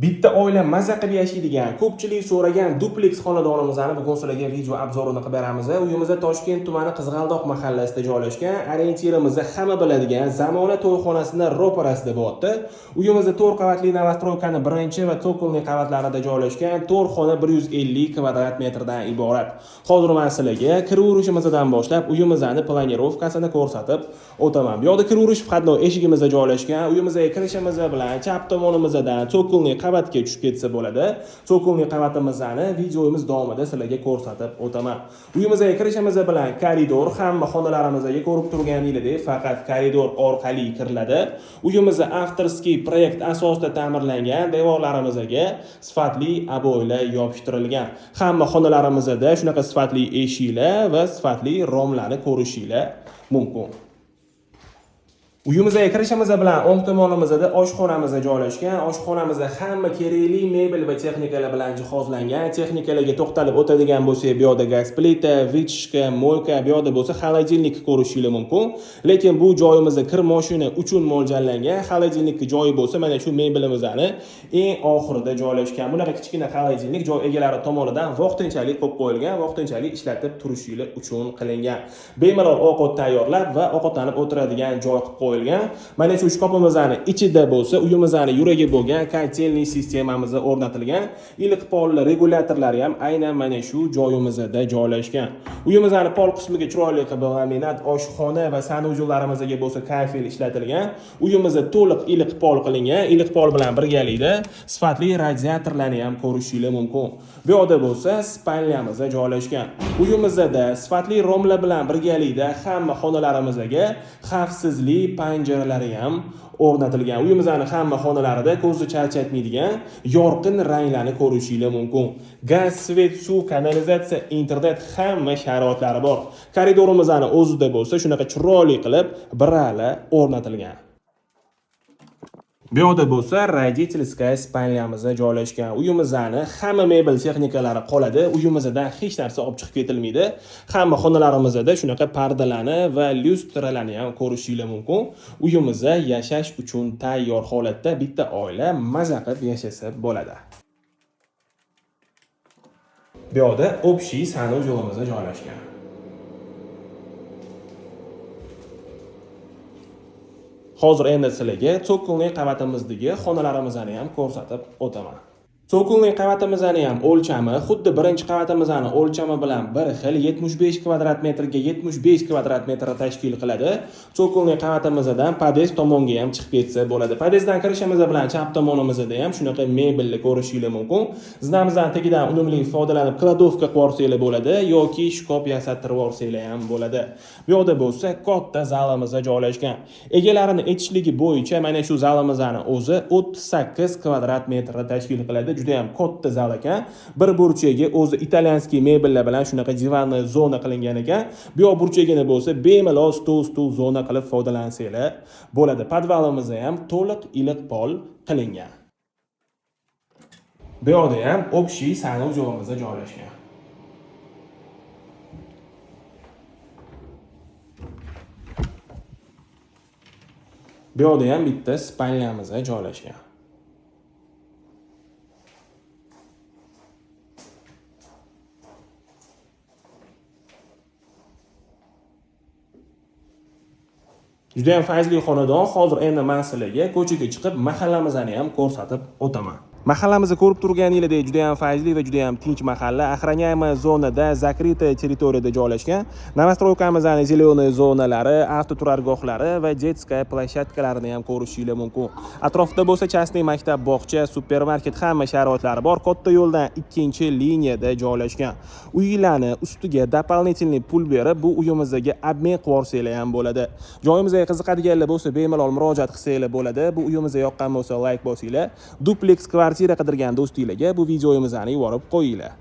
Bitta oila maza qilib yashaydigan, ko'pchilik so'ragan dupleks xonadonimizni bugun sizlarga video обзор ini qilib beramiz. Uyimiz Toshkent tumani Qizg'aldoq mahallasida joylashgan. Orientirimizni hamma biladigan Zamona to'yxonasini ro'parasida bo'lyapti. Uyimiz 4 qavatli новостройка ni birinchi va цокольный qavatlarida joylashgan. 4 xona 150 kvadrat metrdan iborat. Hozir men sizlarga kiraverishimizdan boshlab uyimizni планировка sini ko'rsatib o'taman. Bu yoqda kiraverish входной eshigimizda joylashgan. Uyimizga kirishimiz bilan chap tomonimizdan цокольный qavatga tushib ketsa bo'ladi. Цокольный qavatimizni videomiz davomida sizlarga ko'rsatib o'taman. Uyimizga kirishimiz bilan koridor, hamma xonalarimizga ko'rib turganingizdek faqat koridor orqali kiriladi. Uyimiz авторский проект asosida ta'mirlangan, devorlarimizga sifatli обой lar yopishtirilgan. Hamma xonalarimizda shunaqa sifatli eshiklar va sifatli romlarni ko'rishinglar mumkin. Uyimizga kirishimiz bilan o'ng tomonimizda oshxonamiz joylashgan. Oshxonamizda hamma kerakli mebel va texnikalar bilan jihozlangan. Texnikalarga to'xtalib o'tadigan bo'lsak, bu yoqda gaz plita, вытяжка, мойка, bu yoqda bo'lsa холодильник ko'rishingiz mumkin. Lekin bu joyimizda kir moshina uchun mo'ljallangan. Холодильник joyi bo'lsa mana shu mebelimizni eng oxirida joylashgan. Bunaqa kichkina холодильник joy egalari tomonidan vaqtinchalik qo'yib qo'yilgan, vaqtinchalik ishlatib turishingiz uchun qilingan. Bemalol ovqat tayyorlab va ovqatlanib o'tiradigan joy qilib qo'yilgan. Mana shu shkafimizni ichida bo'lsa uyimizni yuragi bo'lgan котельный sistemamiz o'rnatilgan. Iliq polli regulyatorlari ham aynan mana shu joyimizda joylashgan. Uyimizni pol qismiga chiroyli qilib laminat, oshxona va санузел larimizga bo'lsa kafel ishlatilgan. Uyimizda to'liq iliq pol qilingan. Iliq pol bilan birgalikda sifatli radiatorlarni ham ko'rishingiz mumkin. Bu yoqda bo'lsa спальня miz joylashgan. Uyimizda sifatli romlar bilan birgalikda hamma xonalarimizga xavfsizlik panjaralari ham o'rnatilgan. Uyimizni hamma xonalarida ko'zni charchatmaydigan yorqin ranglarni ko'rishinglar mumkin. Gaz, свет, suv, kanalizatsiya, internet hamma sharoitlari bor. Koridorimizni o'zida bo'lsa shunaqa chiroyli qilib brala o'rnatilgan. Bu yoqda bo'lsa родительская спальня miz joylashgan. Uyimizni hamma mebel texnikalari qoladi. Uyimizdan hech narsa olib chiqib ketilmaydi. Hamma xonalarimizda shunaqa pardalarni va lyustralarni ham ko'rishinglar mumkin. Uyimizda yashash uchun tayyor holatda, bitta oila maza qilib yashasa bo'ladi. Bu yoqda общий санузел imiz joylashgan. Hozir endi sizlarga цокольный qavatimizdagi xonalarimizni ham ko'rsatib o'taman. Цокольный qavatimizni ham o'lchami xuddi birinchi qavatimizni o'lchami bilan bir xil, 75 kvadrat metrga 75 kvadrat metr tashkil qiladi. Цокольный qavatimizdan pod'ezd tomonga ham chiqib ketsa bo'ladi. Pod'ezddan kirishimiz bilan chap tomonimizda ham shunaqa mebelni ko'rishinglar mumkin. Zinamizdan tagidan unumli foydalanib кладовка qilib yuborsanglar bo'ladi yoki shkaf yasattirib yuborsanglar ham bo'ladi. Bu yoqda bo'lsa katta zalimiz joylashgan. Egalarini aytishligi bo'yicha mana shu zalimizni o'zi 38 kvadrat metrni tashkil qiladi. Juda ham katta zal ekan. Bir burchagi o'zi итальянский mebellar bilan shunaqa диванный zona qilingan ekan. Bu yoq burchagini bo'lsa bemalol stol stul zona qilib foydalansanglar bo'ladi. Podvalimiz ham to'liq iliq pol qilingan. Bu yoqda ham общий санузел imiz joylashgan. Bu yoqda ham bitta спальня miz joylashgan. Juda ham fayzli xonadon. Hozir endi men sizlarga ko'chaga chiqib mahallamizni ham ko'rsatib o'taman. Mahallamizni ko'rib turganingizdek juda ham fayzli va juda ham tinch mahalla. Охраняемая zonada, закрытая territoriyada joylashgan. Новостройка mizni зеленый zonalari, avtoturargohlari va детская площадка larini ham ko'rishinglar mumkin. Atrofda bo'lsa частный maktab, bog'cha, supermarket hamma sharoitlari bor. Katta yo'ldan ikkinchi liniyada joylashgan. Uylarni ustiga дополнительный pul berib, bu uyimizga обмен qilib yuborsanglar ham bo'ladi. Joyimizga qiziqadiganlar bo'lsa bemalol murojaat qilsanglar bo'ladi. Bu uyimizga yoqqan bo'lsa like bosinglar. Dupleks kvartira qidirgan do'stinglarga bu videomizni yuborib qo'yinglar.